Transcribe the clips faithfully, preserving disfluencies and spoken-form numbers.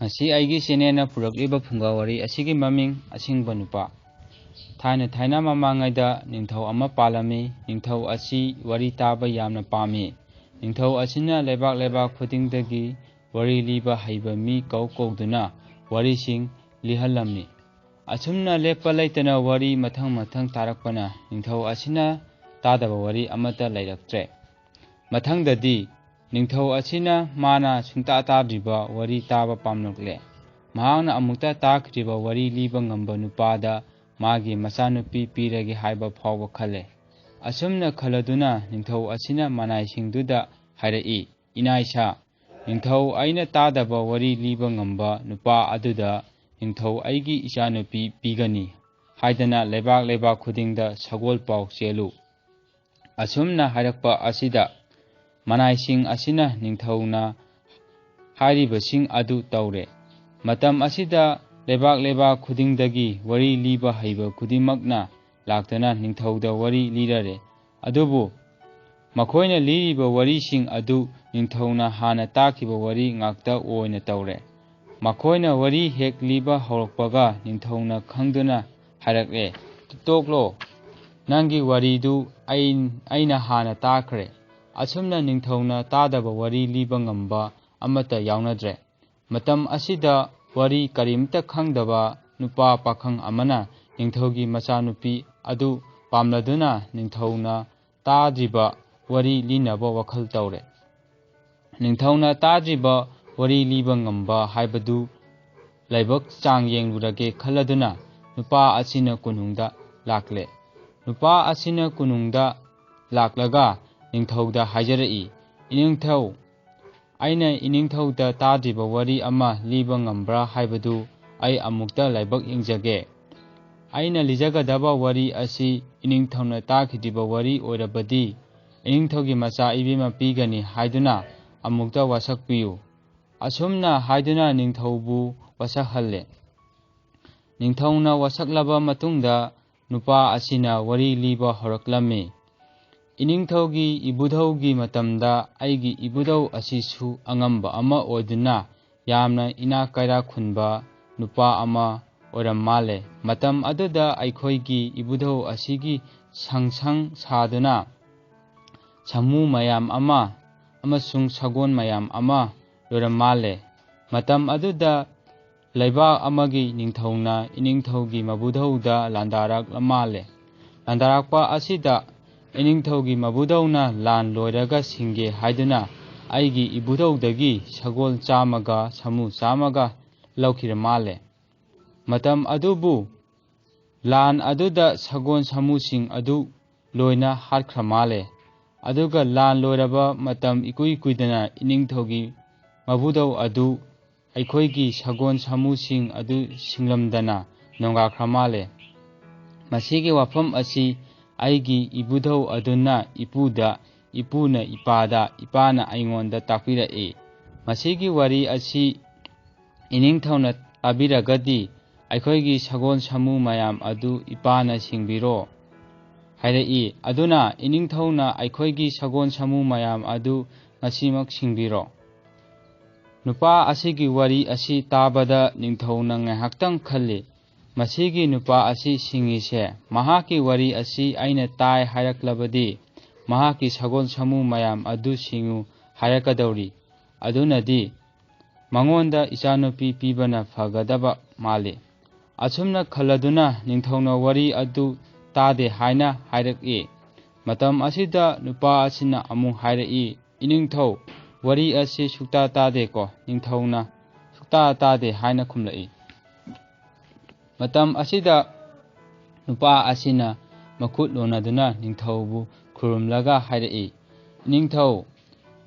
ꯉꯁꯤ ꯑꯩꯒꯤ ꯆꯦꯅꯦꯜꯅ ꯄꯨꯔꯛꯂꯤꯕ ꯐꯨꯡꯒꯥ ꯋꯥꯔꯤ ꯑꯁꯤꯒꯤ ꯃꯃꯤꯡ ꯑꯁꯤꯡꯕ ꯅꯨꯄꯥ꯫ ꯊꯥꯏꯅ ꯊꯥꯏꯅ ꯃꯃꯥꯡꯉꯩꯗ ꯅꯤꯡꯊꯧ ꯑꯃ ꯄꯥꯜꯂꯝꯃꯤ꯫ ꯅꯤꯡꯊꯧ ꯑꯁꯤ ꯋꯥꯔꯤ ꯇꯥꯕ ꯌꯥꯝꯅ ꯄꯥꯝꯃꯤ꯫ ꯅꯤꯡꯊꯧ ꯑꯁꯤꯅ ꯂꯩꯕꯥꯛ ꯂꯩꯕꯥꯛ ꯈꯨꯗꯤꯡꯗꯒꯤ ꯋꯥꯔꯤ ꯂꯤꯕ ꯍꯩꯕ ꯃꯤ ꯀꯧ ꯀꯧꯗꯨꯅ ꯋꯥꯔꯤꯁꯤꯡ ꯂꯤꯍꯜꯂꯝꯃꯤ꯫ ꯑꯁꯨꯝꯅ ꯂꯦꯞꯄ ꯂꯩꯇꯅ ꯋꯥꯔꯤ ꯃꯊꯪ ꯃꯊꯪ ꯇꯥꯔꯛꯄꯅ ꯅꯤꯡꯊꯧ ꯑꯁꯤꯅ ꯇꯥꯗꯕ ꯋꯥꯔꯤ ꯑꯃꯠꯇ ꯂꯩꯔꯛꯇ꯭ꯔꯦ꯫ ꯃꯊꯪꯗꯗꯤ ꯅꯤꯡꯊꯧ ꯑꯁꯤꯅ ꯃꯥꯅ ꯁꯨꯡꯇꯥ ꯇꯥꯗ꯭ꯔꯤꯕ ꯋꯥꯔꯤ ꯇꯥꯕ ꯄꯥꯝꯂꯛꯂꯦ꯫ ꯃꯍꯥꯛꯅ ꯑꯃꯨꯛꯇ ꯇꯥꯈꯤꯗ꯭ꯔꯤꯕ ꯋꯥꯔꯤ ꯂꯤꯕ ꯉꯝꯕ ꯅꯨꯄꯥꯗ ꯃꯥꯒꯤ ꯃꯆꯥꯅꯨꯄꯤ ꯄꯤꯔꯒꯦ ꯍꯥꯏꯕ ꯐꯥꯎꯕ ꯈꯜꯂꯦ꯫ ꯑꯁꯨꯝꯅ ꯈꯜꯂꯗꯨꯅ ꯅꯤꯡꯊꯧ ꯑꯁꯤꯅ ꯃꯅꯥꯏꯁꯤꯡꯗꯨꯗ ꯍꯥꯏꯔꯛꯏ, "ꯏꯅꯥꯏꯁꯥ, ꯅꯤꯡꯊꯧ ꯑꯩꯅ ꯇꯥꯗꯕ ꯋꯥꯔꯤ ꯂꯤꯕ ꯉꯝꯕ ꯅꯨꯄꯥ ꯑꯗꯨꯗ ꯅꯤꯡꯊꯧ ꯑꯩꯒꯤ ꯏꯆꯥꯅꯨꯄꯤ ꯄꯤꯒꯅꯤ" ꯍꯥꯏꯗꯅ ꯂꯩꯕꯥꯛ ꯂꯩꯕꯥꯛ ꯈꯨꯗꯤꯡꯗ ꯁꯒꯣꯜ ꯄꯥꯎ ꯆꯦꯜꯂꯨ꯫ ꯑꯁꯨꯝꯅ ꯍꯥꯏꯔꯛꯄ ꯑꯁꯤꯗ ꯃꯅꯥꯏꯁꯤꯡ ꯑꯁꯤꯅ ꯅꯤꯡꯊꯧꯅ ꯍꯥꯏꯔꯤꯕꯁꯤꯡ ꯑꯗꯨ ꯇꯧꯔꯦ꯫ ꯃꯇꯝ ꯑꯁꯤꯗ ꯂꯩꯕꯥꯛ ꯂꯩꯕꯥꯛ ꯈꯨꯗꯤꯡꯗꯒꯤ ꯋꯥꯔꯤ ꯂꯤꯕ ꯍꯩꯕ ꯈꯨꯗꯤꯡꯃꯛꯅ ꯂꯥꯛꯇꯨꯅ ꯅꯤꯡꯊꯧꯗ ꯋꯥꯔꯤ ꯂꯤꯔꯔꯦ꯫ ꯑꯗꯨꯕꯨ ꯃꯈꯣꯏꯅ ꯂꯤꯔꯤꯕ ꯋꯥꯔꯤꯁꯤꯡ ꯑꯗꯨ ꯅꯤꯡꯊꯧꯅ ꯍꯥꯟꯅ ꯇꯥꯈꯤꯕ ꯋꯥꯔꯤ ꯉꯥꯛꯇ ꯑꯣꯏꯅ ꯇꯧꯔꯦ꯫ ꯃꯈꯣꯏꯅ ꯋꯥꯔꯤ ꯍꯦꯛ ꯂꯤꯕ ꯍꯧꯔꯛꯄꯒ ꯅꯤꯡꯊꯧꯅ ꯈꯪꯗꯨꯅ ꯍꯥꯏꯔꯛꯂꯦ, "ꯇꯣꯛꯂꯣ, ꯅꯪꯒꯤ ꯋꯥꯔꯤꯗꯨ ꯑꯩ-, ꯑꯩꯅ ꯍꯥꯟꯅ ꯇꯥꯈ꯭ꯔꯦ"꯫ ꯑꯁꯨꯝꯅ ꯅꯤꯡꯊꯧꯅ ꯇꯥꯗꯕ ꯋꯥꯔꯤ ꯂꯤꯕ ꯉꯝꯕ ꯑꯃꯠꯇ ꯌꯥꯎꯅꯗ꯭ꯔꯦ꯫ ꯃꯇꯝ ꯑꯁꯤꯗ ꯋꯥꯔꯤ ꯀꯔꯤꯝꯇ ꯈꯪꯗꯕ ꯅꯨꯄꯥ ꯄꯥꯈꯪ ꯑꯃꯅ ꯅꯤꯡꯊꯧꯒꯤ ꯃꯆꯥꯅꯨꯄꯤ ꯑꯗꯨ ꯄꯥꯝꯂꯗꯨꯅ ꯅꯤꯡꯊꯧꯅ ꯇꯥꯗ꯭ꯔꯤꯕ ꯋꯥꯔꯤ ꯂꯤꯅꯕ ꯋꯥꯈꯜ ꯇꯧꯔꯦ꯫ ꯅꯤꯡꯊꯧꯅ ꯇꯥꯗ꯭ꯔꯤꯕ ꯋꯥꯔꯤ ꯂꯤꯕ ꯉꯝꯕ ꯍꯥꯏꯕꯗꯨ ꯂꯥꯏꯕꯛ ꯆꯥꯡ ꯌꯦꯡꯂꯨꯔꯒꯦ ꯈꯜꯂꯗꯨꯅ ꯅꯨꯄꯥ ꯑꯁꯤꯅ ꯀꯣꯅꯨꯡꯗ ꯂꯥꯛꯂꯦ꯫ ꯅꯨꯄꯥ ꯑꯁꯤꯅ ꯀꯣꯅꯨꯡꯗ ꯂꯥꯛꯂꯒ ꯅꯤꯡꯊꯧꯗ ꯍꯥꯏꯖꯔꯛꯏ, "ꯏꯅꯤꯡꯊꯧ, ꯑꯩꯅ ꯏꯅꯤꯡꯊꯧꯗ ꯇꯥꯗ꯭ꯔꯤꯕ ꯋꯥꯔꯤ ꯑꯃ ꯂꯤꯕ ꯉꯝꯕ꯭ꯔꯥ ꯍꯥꯏꯕꯗꯨ ꯑꯩ ꯑꯃꯨꯛꯇ ꯂꯥꯏꯕꯛ ꯌꯦꯡꯖꯒꯦ꯫ ꯑꯩꯅ ꯂꯤꯖꯒꯗꯕ ꯋꯥꯔꯤ ꯑꯁꯤ ꯏꯅꯤꯡꯊꯧꯅ ꯇꯥꯈꯤꯗ꯭ꯔꯤꯕ ꯋꯥꯔꯤ ꯑꯣꯏꯔꯕꯗꯤ, ꯏꯅꯤꯡꯊꯧꯒꯤ ꯃꯆꯥ ꯏꯕꯦꯝꯃ ꯄꯤꯒꯅꯤ ꯍꯥꯏꯗꯨꯅ ꯑꯃꯨꯛꯇ ꯋꯥꯁꯛꯄꯤꯌꯨ"꯫ ꯑꯁꯨꯝꯅ ꯍꯥꯏꯗꯨꯅ ꯅꯤꯡꯊꯧꯕꯨ ꯋꯥꯁꯛꯍꯜꯂꯦ꯫ ꯅꯤꯡꯊꯧꯅ ꯋꯥꯁꯛꯂꯕ ꯃꯇꯨꯡꯗ ꯅꯨꯄꯥ ꯑꯁꯤꯅ ꯋꯥꯔꯤ ꯂꯤꯕ ꯍꯧꯔꯛꯂꯝꯃꯤ꯫ "ꯏꯅꯤꯡꯊꯧꯒꯤ ꯏꯕꯨꯙꯧꯒꯤ ꯃꯇꯝꯗ ꯑꯩꯒꯤ ꯏꯕꯨꯙꯧ ꯑꯁꯤꯁꯨ ꯑꯉꯝꯕ ꯑꯃ ꯑꯣꯏꯗꯨꯅ ꯌꯥꯝꯅ ꯏꯅꯥꯛ ꯀꯩꯔꯥꯛ ꯈꯨꯟꯕ ꯅꯨꯄꯥ ꯑꯃ ꯑꯣꯏꯔꯝ ꯃꯥꯜꯂꯦ꯫ ꯃꯇꯝ ꯑꯗꯨꯗ ꯑꯩꯈꯣꯏꯒꯤ ꯏꯕꯨꯙꯧ ꯑꯁꯤꯒꯤ ꯁꯪꯁꯪ ꯁꯥꯗꯨꯅ ꯁꯥꯃꯨ ꯃꯌꯥꯝ ꯑꯃ ꯑꯃꯁꯨꯡ ꯁꯒꯣꯜ ꯃꯌꯥꯝ ꯑꯃ ꯂꯣꯏꯔꯝ ꯃꯥꯜꯂꯦ꯫ ꯃꯇꯝ ꯑꯗꯨꯗ ꯂꯩꯕꯥꯛ ꯑꯃꯒꯤ ꯅꯤꯡꯊꯧꯅ ꯏꯅꯤꯡꯊꯧꯒꯤ ꯃꯕꯨꯙꯧꯗ ꯂꯥꯟꯗꯥꯔꯛꯂ ꯃꯥꯜꯂꯦ꯫ ꯂꯥꯟꯗꯥꯔꯛꯄ ꯑꯁꯤꯗ ꯏꯅꯤꯡꯊꯧꯒꯤ ꯃꯕꯨꯙꯧꯅ ꯂꯥꯟ ꯂꯣꯏꯔꯒ ꯁꯤꯡꯒꯦ ꯍꯥꯏꯗꯨꯅ ꯑꯩꯒꯤ ꯏꯕꯨꯙꯧꯗꯒꯤ ꯁꯒꯣꯜ ꯆꯥꯝꯃꯒ ꯁꯥꯃꯨ ꯆꯥꯝꯃꯒ ꯂꯧꯈꯤꯔ ꯃꯥꯜꯂꯦ꯫ ꯃꯇꯝ ꯑꯗꯨꯕꯨ ꯂꯥꯟ ꯑꯗꯨꯗ ꯁꯒꯣꯜ ꯁꯥꯃꯨꯁꯤꯡ ꯑꯗꯨ ꯂꯣꯏꯅ ꯍꯥꯠꯈ꯭ꯔ ꯃꯥꯜꯂꯦ꯫ ꯑꯗꯨꯒ ꯂꯥꯟ ꯂꯣꯏꯔꯕ ꯃꯇꯝ ꯏꯀꯨꯏ ꯀꯨꯏꯗꯅ ꯏꯅꯤꯡꯊꯧꯒꯤ ꯃꯕꯨꯙꯧ ꯑꯗꯨ ꯑꯩꯈꯣꯏꯒꯤ ꯁꯒꯣꯜ ꯁꯥꯃꯨꯁꯤꯡ ꯑꯗꯨ ꯁꯤꯡꯂꯝꯗꯅ ꯅꯣꯡꯒꯥꯈ꯭ꯔ ꯃꯥꯜꯂꯦ꯫ ꯃꯁꯤꯒꯤ ꯋꯥꯐꯝ ꯑꯁꯤ ꯑꯩꯒꯤ ꯏꯕꯨꯙꯧ ꯑꯗꯨꯅ ꯏꯄꯨꯗ, ꯏꯄꯨꯅ ꯏꯄꯥꯗ, ꯏꯄꯥꯅ ꯑꯩꯉꯣꯟꯗ ꯇꯥꯛꯄꯤꯔꯛꯏ꯫ ꯃꯁꯤꯒꯤ ꯋꯥꯔꯤ ꯑꯁꯤ ꯏꯅꯤꯡꯊꯧꯅ ꯇꯥꯕꯤꯔꯒꯗꯤ ꯑꯩꯈꯣꯏꯒꯤ ꯁꯒꯣꯜ ꯁꯥꯃꯨ ꯃꯌꯥꯝ ꯑꯗꯨ ꯏꯄꯥꯅ ꯁꯤꯡꯕꯤꯔꯣ ꯍꯥꯏꯔꯛꯏ꯫ ꯑꯗꯨꯅ ꯏꯅꯤꯡꯊꯧꯅ ꯑꯩꯈꯣꯏꯒꯤ ꯁꯒꯣꯜ ꯁꯥꯃꯨ ꯃꯌꯥꯝ ꯑꯗꯨ ꯉꯁꯤꯃꯛ ꯁꯤꯡꯕꯤꯔꯣ꯫ ꯅꯨꯄꯥ ꯑꯁꯤꯒꯤ ꯋꯥꯔꯤ ꯑꯁꯤ ꯇꯥꯕꯗ ꯅꯤꯡꯊꯧꯅ ꯉꯥꯏꯍꯥꯛꯇꯪ ꯈꯜꯂꯤ꯫ ꯃꯁꯤꯒꯤ ꯅꯨꯄꯥ ꯑꯁꯤ ꯁꯤꯡꯉꯤꯁꯦ ꯃꯍꯥꯛꯀꯤ ꯋꯥꯔꯤ ꯑꯁꯤ ꯑꯩꯅ ꯇꯥꯏ ꯍꯥꯏꯔꯛꯂꯕꯗꯤ ꯃꯍꯥꯛꯀꯤ ꯁꯒꯣꯜ ꯁꯥꯃꯨ ꯃꯌꯥꯝ ꯑꯗꯨ ꯁꯤꯡꯉꯨ ꯍꯥꯏꯔꯛꯀꯗꯧꯔꯤ꯫ ꯑꯗꯨꯅꯗꯤ ꯃꯉꯣꯟꯗ ꯏꯆꯥꯅꯨꯄꯤ ꯄꯤꯕꯅ ꯐꯒꯗꯕ ꯃꯥꯜꯂꯤ꯫ ꯑꯁꯨꯝꯅ ꯈꯜꯂꯗꯨꯅ ꯅꯤꯡꯊꯧꯅ ꯋꯥꯔꯤ ꯑꯗꯨ ꯇꯥꯗꯦ ꯍꯥꯏꯅ ꯍꯥꯏꯔꯛꯏ꯫ ꯃꯇꯝ ꯑꯁꯤꯗ ꯅꯨꯄꯥ ꯑꯁꯤꯅ ꯑꯃꯨꯛ ꯍꯥꯏꯔꯛꯏ, "ꯏꯅꯤꯡꯊꯧ, ꯋꯥꯔꯤ ꯑꯁꯤ ꯁꯨꯛꯇꯥ ꯇꯥꯗꯦꯀꯣ?" ꯅꯤꯡꯊꯧꯅ "ꯁꯨꯛꯇꯥ ꯇꯥꯗꯦ" ꯍꯥꯏꯅ ꯈꯨꯝꯂꯛꯏ꯫ ꯃꯇꯝ ꯑꯁꯤꯗ ꯅꯨꯄꯥ ꯑꯁꯤꯅ ꯃꯈꯨꯠ ꯂꯣꯟꯅꯗꯨꯅ ꯅꯤꯡꯊꯧꯕꯨ ꯈꯨꯔꯨꯝꯂꯒ ꯍꯥꯏꯔꯛꯏ, "ꯏꯅꯤꯡꯊꯧ,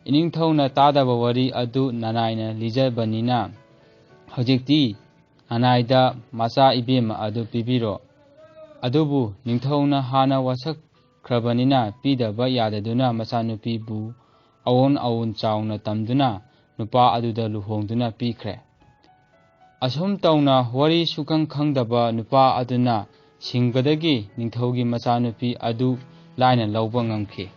ꯏꯅꯤꯡꯊꯧꯅ ꯇꯥꯗꯕ ꯋꯥꯔꯤ ꯑꯗꯨ ꯅꯅꯥꯏꯅ ꯂꯤꯖꯕꯅꯤꯅ ꯍꯧꯖꯤꯛꯇꯤ ꯅꯅꯥꯏꯗ ꯃꯆꯥ ꯏꯕꯦꯝꯃ ꯑꯗꯨ ꯄꯤꯕꯤꯔꯣ꯫" ꯑꯗꯨꯕꯨ ꯅꯤꯡꯊꯧꯅ ꯍꯥꯟꯅ ꯋꯥꯁꯛꯈ꯭ꯔꯕꯅꯤꯅ ꯄꯤꯗꯕ ꯌꯥꯗꯗꯨꯅ ꯃꯆꯥꯅꯨꯄꯤꯕꯨ ꯑꯑꯣꯟ ꯑꯑꯣꯟ ꯆꯥꯎꯅ ꯇꯝꯗꯨꯅ ꯅꯨꯄꯥ ꯑꯗꯨꯗ ꯂꯨꯍꯣꯡꯗꯨꯅ ꯄꯤꯈ꯭ꯔꯦ꯫ ꯑꯁꯨꯝ ꯇꯧꯅ ꯋꯥꯔꯤ ꯁꯨꯈꯪ ꯈꯪꯗꯕ ꯅꯨꯄꯥ ꯑꯗꯨꯅ ꯁꯤꯡꯕꯗꯒꯤ ꯅꯤꯡꯊꯧꯒꯤ ꯃꯆꯥꯅꯨꯄꯤ ꯑꯗꯨ ꯂꯥꯏꯅ ꯂꯧꯕ ꯉꯝꯈꯤ꯫